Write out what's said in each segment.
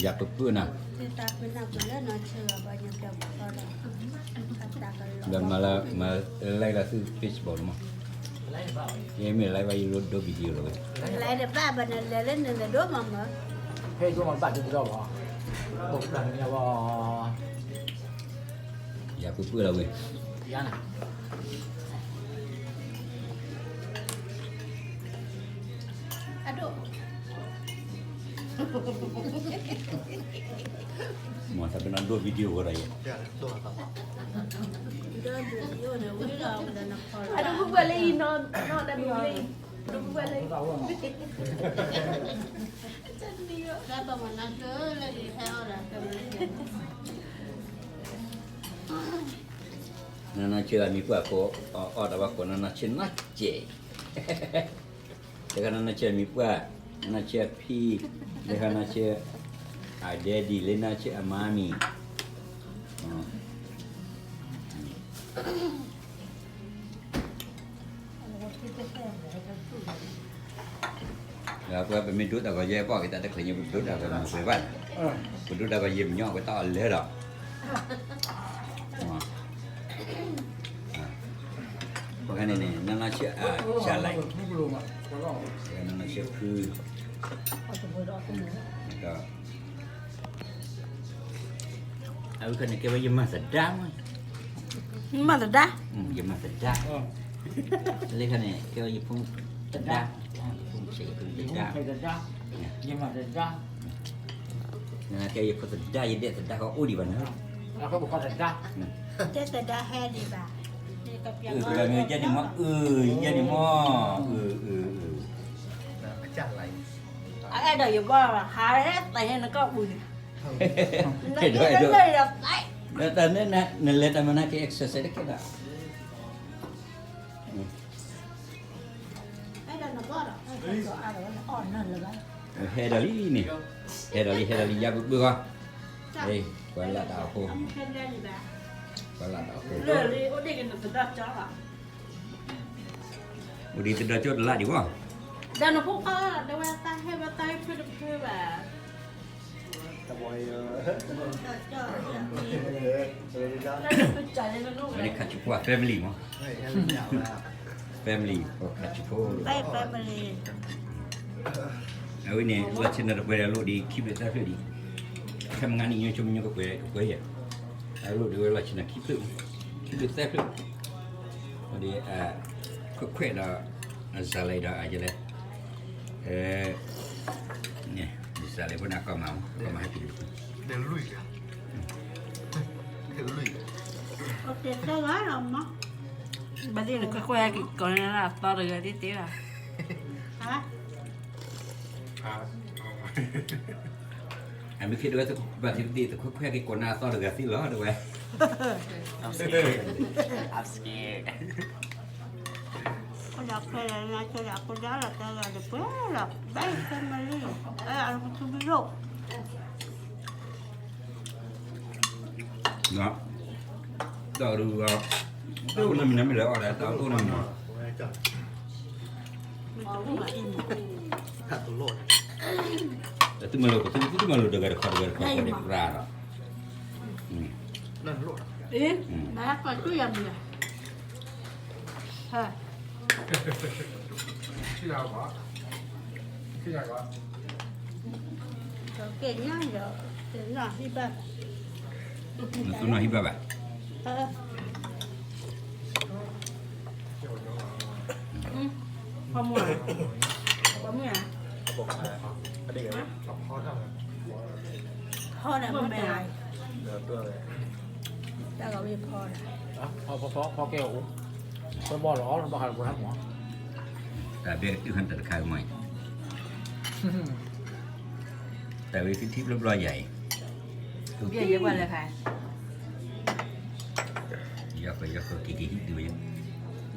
ယၤပပုၢ်နၤ, ဒီးမၤလၢ မၤ like လၢသု Facebook လီၤမး, ယမ့ၢ် like ဘၣ်ယလိၣ်ဒိ video လီၤဝဲ, ယၤပပုၢ်လီၤဝဲ, မ့ၢ်သးပ့ၤနီၣ်ဒိ video ဝဲဒီးယဲ, အဒိ ပှၤလၢအံၤနီၢ်နီၢ်တမံၤလၢအံၤ, ဒိ ပှၤလၢအံၤ နီၢ်နီၢ်ဆၢအမံၤပှၢ်ကိး, အီၣ်တၢ်ဘၣ်ကိးနီၢ်နီၢ်ဆၢနီၢ်စဲး, တခါနီၢ်နီၢ်ဆၢအမံၤပှၢ်, နီၢ်နီၢ်ဆၢအဖံ, တခါနီၢ်ဆၢ, အ daddy လၢနီၢ်ဆၢအ mommy, ပမ့ၢ်ဒိတၢ်ဂီၤယဲၢ်ပီၢ်က့ၤတၢ်တချုးညါ ပဒိတၢ်ဂီၤမုၢ်ပှဲၤဘၣ်, ပဒိတၢ်ဂီၤယဲၢ်မညီၣ်ကတၢၢ်အီၤလၢဒီး, ပှၤန့ၣ်န့ၣ် နီၢ်နီၢ်ဆၢအ ကၢ်လဲၣ်, နီၢ်နီၢ်ဆၢဖု, ဒီး အဝဲခါန့ၣ် ကဲဝဲယမၤသဒါမး, မၤသဒါ, ယမၤသဒါ, လၢခါန့ၣ် ကဲဝဲယဖိသဒါ, ယဖိသဒါ, ယမၤသဒါ, ကဲယဖိသဒါ ယဒဲသဒါဃီအိၣ်ဒံးဘၣ်န့ၣ်, ဒဲသဒါဟဲဒံးဘၣ်, အၢ ကဲန့ၣ်မး အၢ ယဲန့ၣ်မး, အၢ အၢ အၢ အအဲၣ်ဒိးယဘီၣ် ဟးဟဲသးဟဲနကီၢ်ပူၤန့ၣ်, အဲၣ်ဒိး အဲၣ်ဒိး, တၢ်န့ၣ် နလဲၤတၢ်မနုၤက့ၤ exercise တကဲဘၣ်, ဟဲဒီးလံန့ၣ်, ဟဲဒီးလံ ဟဲဒီးလံ ယၤပပုၢ်ဃီ, ပှၤလၢတၢ်အဃိ, ပှၤလၢတၢ်အဃိ, အိၣ်ဒံးသဒီကၠိတလါဒံးဘၣ်, ဒီးနဖိခွါ တဲဝဲတၢ်ဟဲဝဲတၢ်ဟဲဖုတဖုဘၣ်, ဝဲန့ၣ် ခါဆူဖိ family မး, family ခါဆူဖိ, family, အဝဲန့ၣ် လီၢ်ဆ့ၣ်နီၤတပှဲၤဒီးလိၣ်ဒံး ခံဖျၢၣ်သၢဖျၢၣ်ဒံး, ခဲမုၢ်နံၤ ညီဆိကမိၣ်ညီကပှဲၤကပှဲၤယဲၢ်, အလိၣ်ဒံးဝဲလီၢ်ဆ့ၣ်နီၤခံဖျၢၣ်, ခံဖျၢၣ်သၢဖျၢၣ်, ဒီး ခွဲးခွဲးဒီး အစၤလဲၣ်ဒီး အကလဲၣ်, န့ၣ် စၤလဲၣ်ဖိန့ၣ် ကီမၤ, ကီမၤဟဲက့ၤ, ဘၣ်သ့ၣ်န့ၣ် ခွဲးခွဲးဟဲက့ၤကိးန့ၢ်အသီတဂၤသ့ၣ်သ့ၣ်လီၤ, အမ့ၢ်ခ့ဒဝဲ ဘၣ်သ့ၣ်သ့ၣ် တခွဲးခွဲးဟဲက့ၤကိးန့ၢ်အသီတဂၤသ့ၣ်လီၤ တဝဲ, I'm scared, I'm scared, ဖိဒၣ်ခွဲးလၢနၤ ဖိဒၣ်ဖိဒၣ်လီၤ တဂၤတပှဲၤလီၤ ဘၣ် family, အဲ အကထူဘံၣ်လိၣ် တၢ်အူ တၢ်အူလၢမံၤန့ၣ် မ့ၢ်လဲၤအီၣ်ဒီး တၢ်အူလၢမံၤန့ၣ်, သုမၤလိာ် သုမၤလိာ်တဂၤတခီ တဂၤတခီ တဂၤတခီန့ၣ် ပြးဒီး, နကီၢ်သူယၤမံၤလီၤ, နသူနီၢ်ဟံၣ်ဘၣ်ဘၣ်, ဖီမုၢ်ဧါ, ဖီမုၢ်ဧါ, ဖီမုၢ်ဧါ, တၢ်ဂီၤမ့ၢ်ဖီ, ဖီဖီဖီကဲအိၣ်, ဖီဘီၣ်လီၤ ဘီၣ်ဟးလီၤပှၤဟးမး, တၢ်ဘဲကတုၤဟဲတၢ်တခါကမီၤအံၤ, တၢ်ဝဲထံထံဘျီဘျီယၤအံၤ, ယဲၢ်ယဲၢ်ပှၤလဲၤခါ, ယီၤဃီယီၤဃီက့ၤက့ၤဟံၣ်ဒုးဝဲ,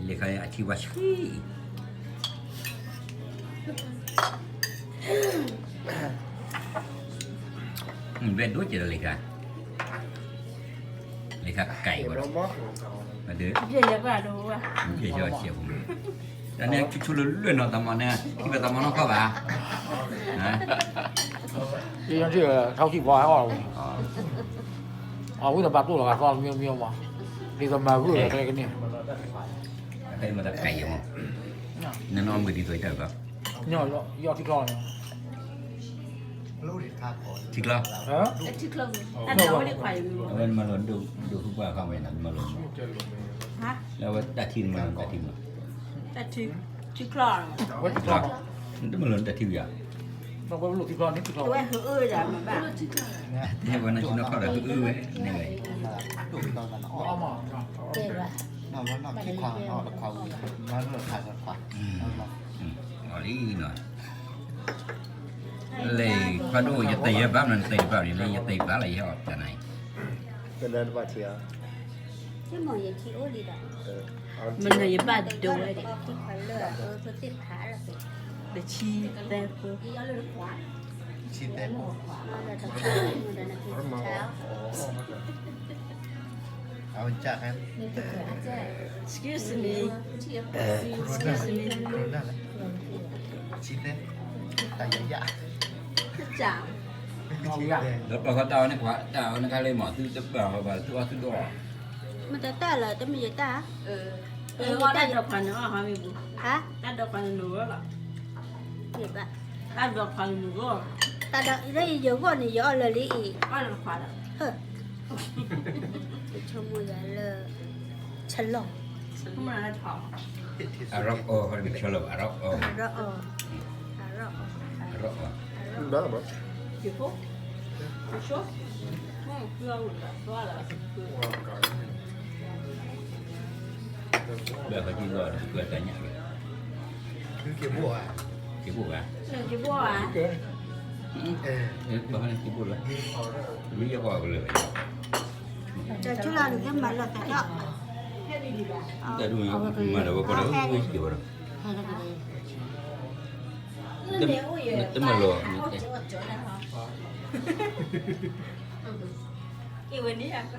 လဲၤခါအထံဝါဆှံ ဘဲဒိကဲဒီးလံခါ, လံခါကဲဝဲဒီး, ဘဲဒိ, ယဲၢ်ယဲၢ်ပှၤဒိဝဲ, ယဲၢ်ယဲၢ်ဆဲးဖိ, တၢ်န့ၣ်ဆိဆိလၢလၢနီၤ တၢ်မၤန့ၣ် ထံၣ်ဘၣ်တၢ်မၤနီၢ်ခီဘၣ်, လၢ အဝဲန့ၣ်ဘၣ်တိၢ်လီၤဂာ်သီတမံၤမံၤမး, ဒ်သိးမၤဂုာ်လီၤကျဲကန့ၢ်, အခဲအံၤမၤတၢ်ခါအံၤမး, နနီၢ်မုၢ်ဒ်သိးယတၢ်ဘၣ်, ယီၢ်ထံချီ, ထံချီ, အဝဲနမၤလိၣ်ဒိၣ်ဒိၣ်ဟုၣ်ပှၢ်အခါဝဲန့ၣ် နမၤလိၣ်, လၢအဝဲတၢ်ထံနမၤလိၣ်တၢ်ထံမး, ထံချီ, နတမၤလိၣ်နတၢ်ထံဘၣ်, ဝဲဟၢအၢဒၣ်မဘၣ်, တဲဝဲနဆ့ၣ်နီၤခီၣ်ဒီးဟၢအၢဝဲန့ၣ်ဝဲ, အီၤလံနီၤ, လဲၤခွါဒိၣ် ယတဲယဘၣ်မနုၤ နတဲတဘၣ်န့ၣ် လၢယတဲဘၣ်လၢယဟဲအီၣ်တၢ်နၤအံၤ, မနုၤယဘၣ်ဒိဝဲဒၣ်, တဆံသၢဖိ, တဆံသၢဖိ, excuse me, excuse me, တၢ်ယၤယၤ, ဒီးပှၤဃီတၢ်အီၣ်န့ၣ် ပှၤတၢ်အီၣ်န့ၣ်ခါလၢမး သုတပာ်ဃီဘၣ် သုအီၣ်သုဒိၣ်, မတၤတၢ်လၢတမ့ၢ်ယတၢ်, တၢ်ဒီးခွါန့ၣ်အီၣ်ဟီမ့ၢ်ပူၤ, တၢ်ဒီးခွါန့ၣ်နုာ်ဂီၢ်လီၤ, တၢ်ဒီးခွါန့ၣ်နုာ်ဂီၢ်, တၢ်ဒီးယဂီၢ်န့ၣ် ယအီၣ်လၢာ်လံအံၤ, ယဆိကမိၣ်ယၤလၢ ဆလီၢ်, အရီၣ်အီၣ်, ဆလီၢ်အရီၣ်အီၣ်, အရီၣ်အီၣ်, အရီၣ်အီၣ်, ဘၣ်ဃီကံလီၤဒီး ပှၤတၢ်ညၣ်လီၤ, က့ၤဘိၣ်ဧါ, က့ၤဘိၣ်ဧါ, ဘၣ်ဃီန့ၣ်က့ၤဘိၣ်လီၤ, မ့ၢ်ယဂီၢ်ကလၢာ်ဘၣ်, တၢ်ဒူၣ်မၤလီၤတၢ်ဒီး, တၢ်ဒူၣ်မၤဒီးဝဲပှၤဒီး က့ၤဘၣ်ဒီး, တမၤလီၤ, အဝဲန့ၣ် က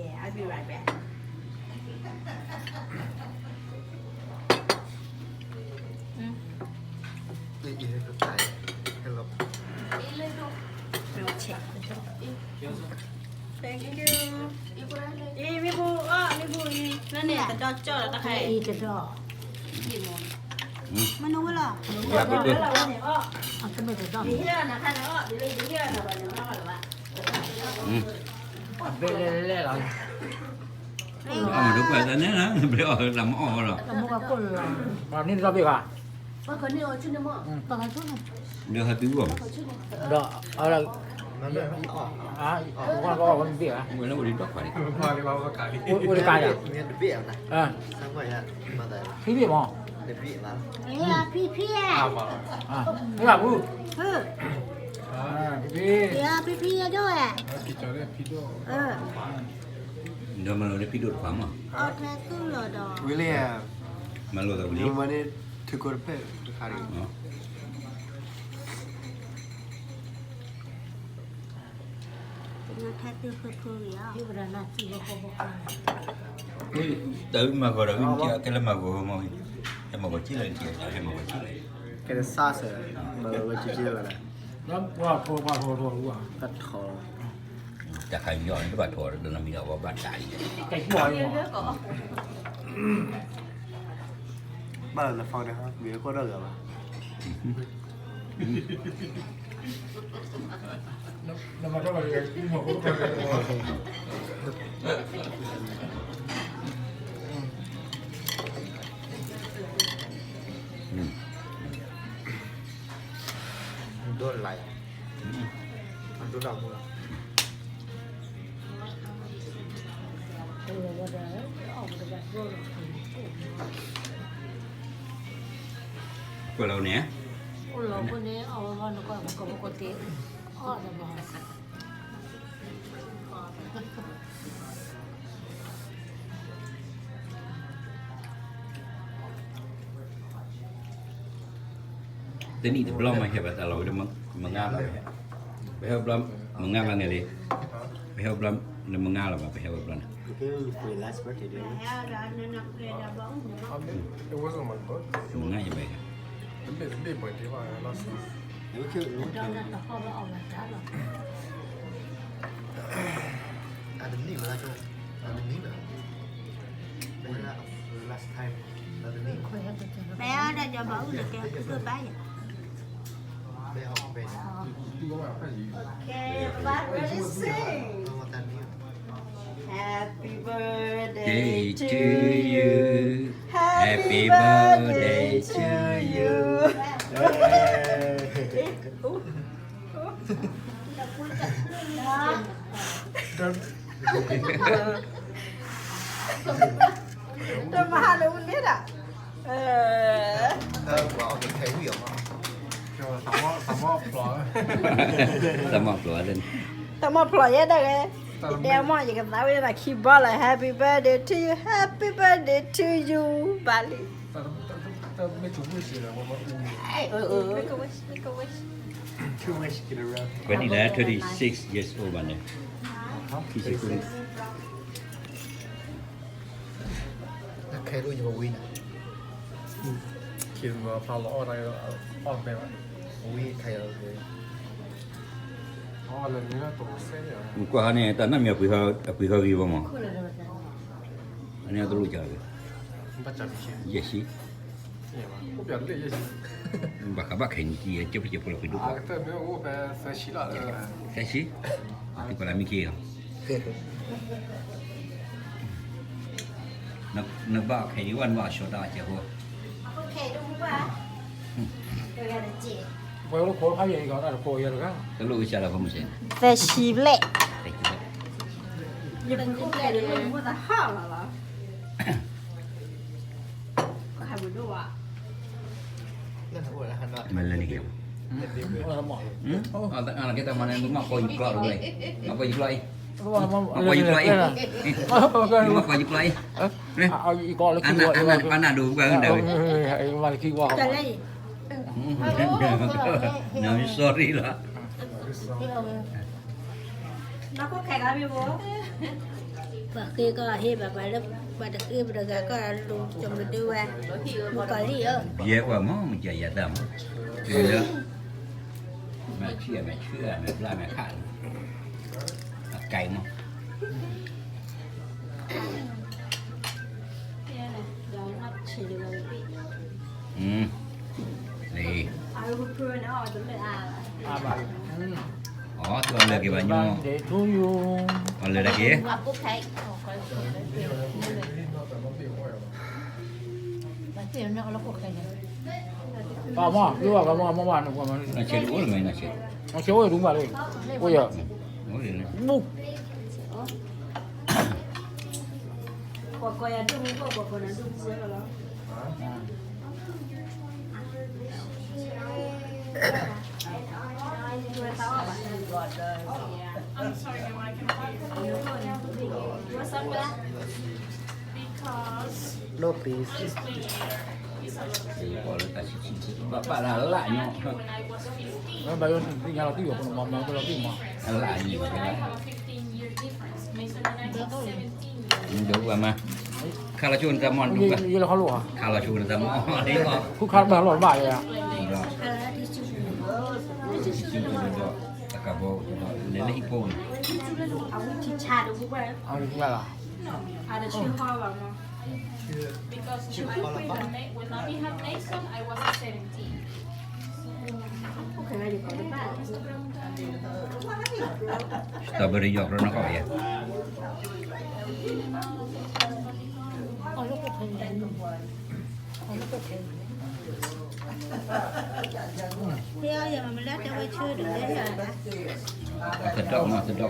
ဲ I'll be right back. အံၤ မ့ၣ်ဘူၣ်အီၣ် မ့ၣ်ဘူၣ်အံၤ လၢန့ၣ်တဒီကၠီၣ်လီၤတခါအံၤ, မ့ၢ်နဝဲလီၤ, အဘ့ၣ်လဲၣ်လဲၣ်လီၤ, အမၤဒိပှၤတၢ်န့ၣ်လီၤ နဘျ့အီၣ်တၢ်မၤအီၣ်လီၤ, န့ၣ်တဘ့ၣ်ဘၣ်, ဒီးဟးတုၤဂီၢ်မး, ဒီး ဝဲလၢအိၣ်ဒံးဒီးခွါန့ၣ်, အိၣ်တကါယၤ, ဖံဖံမး, ဖံဖံ, ဖံဖံ, ဖံဖံယဒိၣ်ဝဲ, ဒီးမၤလိာ်လၢဖံဒိၣ်တခွါမး, အီၣ်ထဲသူၣ်လီၤဒီး, ဝံၤလံ, မၤလိာ်သးဝံၤလံ, ထုကိတဖျၢၣ်တခါန့ၣ် တၢ်မၤဂီၤဒီး ဝံၤကဲလၢမၤဂီၤမး, ဟဲမၤဂီၤက့လၢ, ဟဲမၤဂီၤက့လၢ, ကဲလၢစးစၢၤ, မၤဂီၤဝဲက့က့လၢ, တၢ်ထီၣ်, တၢ်ခါယီၤန့ၣ် တဘၣ်ထီၣ်ဒီးနမံၤဒီးဝဲဘၣ်တၢ်လံ, ဘၣ်လၢနဖီန့ၣ် မ့ၢ်ကီၢ်ဒီဂၤဘၣ် ဒိၣ်လၢ်, ဒိၣ်တၢ်မူလၢ်, ကွၢ်လီၤန့ၣ်, အိၣ်လီၤဖိန့ၣ် အီၣ်ဝဲဘၣ်နကီၢ် ပကီၢ်ပကီၢ်တ့ၢ်, အီၣ်တဘၣ် တနံၣ်တဘျီမ့ၢ်ဟဲဘၣ်တၢ်လီၤဝဲ မငါလီၤ, ပဟဲဝဲဘျီ, မငါလီၤန့ၣ်လံ, ပဟဲဝဲဘျီ, နမငါလီၤဘၣ် ပဟဲဝဲဘျီန့ၣ်, Okay, for your last birthday, do you know? Um, it wasn't my birthday. It was a big, big birthday, but I lost it. Okay, okay. I believe, like, I believe, uh, the last time, I believe. ဘဲအီၤဒီး ကၠီဘၣ်အူန့ၣ် ကဲ ကဘၣ်ယၤ Okay, everybody ready to sing. Happy birthday to you. Happy birthday to you. တမၤလၢအူန့ၣ်ဒၣ် သးမီၢ်ဖျိးလၢ သးမီၢ်ဖျိးယဲဒၣ်ဂ့ၤ ယတဲမီၢ် ယကသးဝံၣ်နၤခံဘီလၢ Happy birthday to you, Happy birthday to you ဘၣ်လံ Make a wish, make a wish. ဝဲနံၣ်လၢ thirty six years old ဘၣ်န့ၣ် ခံဆံဃု ခဲဒိၣ်ယကဝံၤန့ၣ် ခံဖျါလီၤအီၣ်တၢ်အီၣ်ဘဲဘၣ် ဝံၤခဲအီၣ်လၢန့ၣ် ကွၢ်ဟါန့ၣ် တၢ်နၢ်မံၤအပှ့ၤဟီဂံၤဘၣ်မး အန့ၣ်တလိၣ်ကၢ်လီၤ ယဲၢ်ဆံ ဘၣ်ဃးဘၣ်ခဲအံၤ ကၠ့ပကၠ့ဖိလီၤပှ့ၤဒိၣ် သၢဆံ သုပလၢမံခ့လီၤ နဘၣ်ခဲအံၤဝဲ နဘၣ်အီၤဆှီတၢ်အကဲဖိ တလိၣ်ဝဲစၢ်လီၤဖိမုၢ်စ့ၢ် သၢဆံဘျဲၣ် မ့ၢ်လၢနက့ၤ အကဲတမၤန့ၣ် မၤကိးယကျိာ်တဝဲ မၤကိးယကျိာ်အံၤ မၤကိးယကျိာ်အံၤ မၤကိးယကျိာ်အံၤ အနၢ်ဒိးပှၤဂၤဒၣ်ဝဲ နမ့ၢ် sorry လီၤ ပှၤဃ့ကီၢ်ဟ့ၣ်ဘၣ်ပှၤလၢ ပှၤတဃ့ပတဂၤကီၢ်လီၤ ကမုဒုဝဲ မုၢ်ကီၤလံၢ်ဧၢ ယဲပှၤမ့ၢ်မ့ၢ်ကယၤတၢ်မး လၢ မဲာ်ဆံၣ်မဲာ်ဆံၣ်မဲာ်ဘျါမဲာ်ခၣ် အကဲမး အ အီၤ သုအီၤလၢက့ၤဘၣ်ညီ အီၤလၢတၢ်က့ၤ ပမ့ၢ် မ့ၢ်မ့ၢ် နဆဲးတအိၣ်လၢၤမ့ၢ် နဆဲး နဆဲးအိၣ်လၢမ့ၢ် နဆဲး အိၣ်ယၤ အိၣ်လၢ ပှၤကိးယၤဒိၣ်မူခိၣ် ပှၤကိးနၤဒိၣ်မူဝဲလီၤ I'm sorry, Mama, I cannot hear you. What's up, Mama? Because No, please. This playing later is a little bit. ဘၣ်ဘၣ်လၢ်လၢ်ညီ When I was fifteen, ဘၣ်ယိၣ်သ့ၣ်ညါလီၤတံၢ်အီၤ ဖဲနမၤမၤတလီၤတံၢ်မး I have a fifteen year difference. Mason and I have seventeen years. ဒိၣ်ဝဲမး ခါလီၤဆိနတၢ်မီၢ်ဒိၣ်ဝဲ ခါလီၤဆိနတၢ်မီၢ် ဃုခါတဘၣ်လီၤတဘၣ်ယါ တကးဘီ လဲၤလၢဟံၣ်ဖိန့ၣ် Because when I, when I have Mason, I was seventeen. Strawberry ယီၤကြၢးနီၢ်ကီၢ်ယဲ သဒီၣ်မး သဒီၣ်အိၣ်ဒီး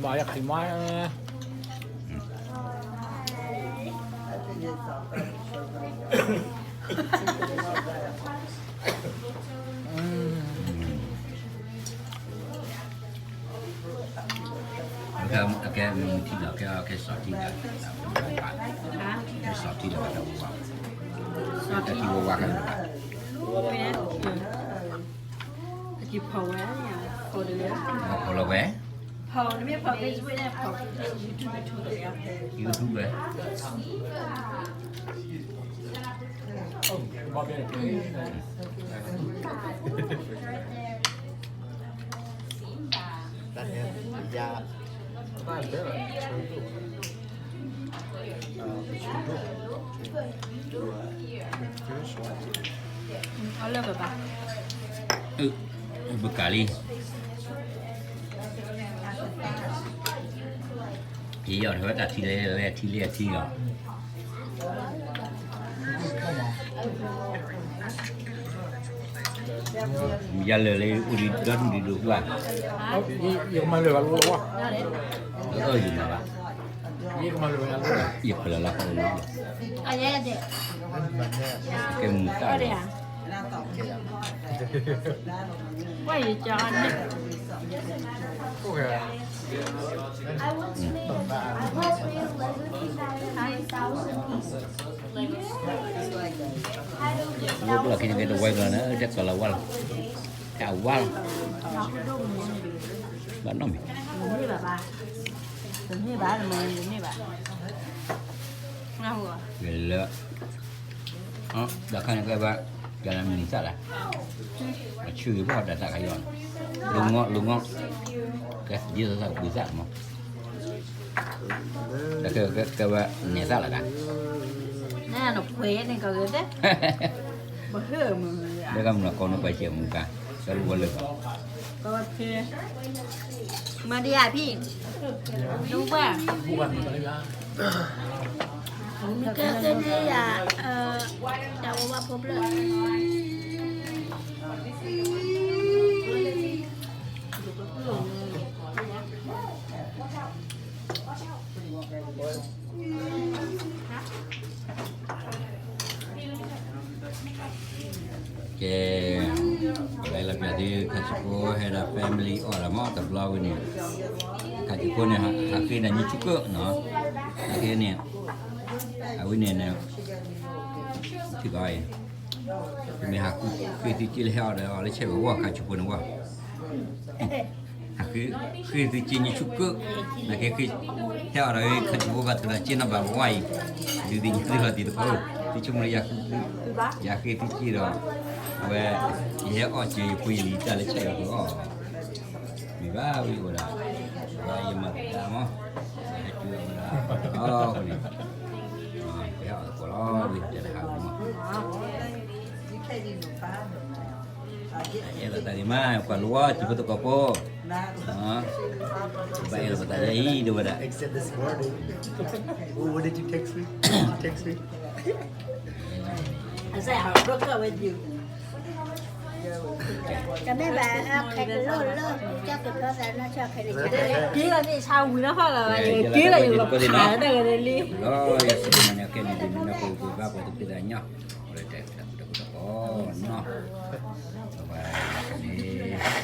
ဘၣ်ယၤခံမါ အကဲမုၢ်ထံဒီး ကဲ ကဲစီၤထံဒီး ကဲစီၤထံဒီး ကဲထံဝဲဝါကဲ ကဖီဝဲ ဖီလီၤဝဲ YouTube ပဲ အလၢကဘၣ် ပကးလံ ယီၤထီၣ်ဝဲတၢ်ထံလဲၣ်လဲၣ်ထံလဲၣ်ထံလီၤ ယလၢာ်လၢအိၣ်ဒံးဒီဒူၣ်ဒံးဒိၣ်ကွၢ် ယကမၤလၢာ်ဘၣ်လီၤ ယမၤဘၣ် ယဖၢလၢ်လၢ်ဖးလၢာ် ကဲမုၢ်တၢ်လီၤ လၢပလီၢ်ခံန့ၣ်ကဲတဝဲကလီၤန့ၣ် တကလီၤဝါလီၤ တဝါလီၤ ဘၣ်နီၢ်မံၤ လၢ ဒီးခါန့ၣ်ကဲဘၣ် ကဲလၢမုၢ်နံၤသၣ်လၢ အဆၢဂ့ၤဘၣ်ဒီးသးခါယီၤန့ၣ် လီၤငီၢ်လီၤငီၢ် ကဲဒ်သိးသးကပှ့ၤသၣ်မး တၢ်ခဲကဲဝဲနဲၣ်သၣ်လၢကါ နခွဲးန့ၣ်ကဂ့ၤ လၢကမုၢ်နၤကီၢ်န့ၣ်ပှၤစဲးမူကါ ကဲလၢဝဲလၢ မၤဒံးဧါဖံ ဒူဘၣ် ကဲကဲန့ၣ်ယၤ တၢ်ဝဲဝါဖိဖျၢၣ် ကဲ ပလၢလီၤပျၢ်သု ခါဆူဖိဟဲဒီး family အီၣ်ဒီးမ့ၢ်တဘျီဝဲန့ၣ် ခါဆူဖိန့ၣ် ဟးဃ့နၤညၣ်ဆူၣ်ကၢၣ်နီၤ ဟးဃ့န့ၣ် အဝဲန့ၣ် ထံၣ်ကီးအံၤ မ့ၢ်ဟးဃ့သုစ့လၢဟဲအီၣ်ဒီးအီၤလၢဆဲးဝဲဝီၢ် ခါဆူဖိန့ၣ်ဝီၢ် ဟးဃ့သုစ့ညၣ်ဆူၣ်ကၢၣ် နကဟဲအီၣ်ဒီးခါဆူဖိဘၣ်ထုးဒီးစ့နီၢ်ဘၣ်ဝီၢ်အံၤ ဒုးသ့ၣ်ညါသုလီၤတံၤသကိး သုဆိကမိၣ်လၢယၤဃ့သု ယၤဃ့သုစ့ဒီး အဝဲ ယဟဲအီၣ်စ့ယဖိယလံၤတၢ်လၢဆဲးဝဲအီၤ မ့ၢ်ဘၣ်ဝံၤအိၣ်ဒီး ဝဲယမၤသးမး ဟဲတုၤဝဲဒၣ် အဃိန့ၣ် ပဟဲအီၣ်သကိးလီၤဝံၤ တဲတဟးဂီၤမး အဲၣ်ဒိးတၢ်ဂ့ၤမး ပှၤလီၤဝဲ စံးဖိသကိးဖိ ဘၣ်အဲၣ်ဒိးပသးယဲအံၤ ဒ်ဝဲဒၣ် Except this morning. What did you text me? Did you text me? I said, I broke up with you. ကမ့ၢ်ဘၣ် ခဲကလိၢ်လၢ ကၠီကဖျီသးနီၢ်ဆီခဲန့ၣ် က့ၤလီၤန့ၣ် ဆါဝံၤလီၤဖီၣ်လီၤ က့ၤလီၤ ယကဖးတၢ်ဂ့ၤလံ လီၤယစံးမၤန့ၣ် ကဲန့ၣ်ဒ်န့ၣ် နကဘၣ်ပှၤတဖုသးညီ လၢတၢ်တၢ်ကူတၢ်ကူတၢ်ကီနီၤ ဘၣ်န့ၣ်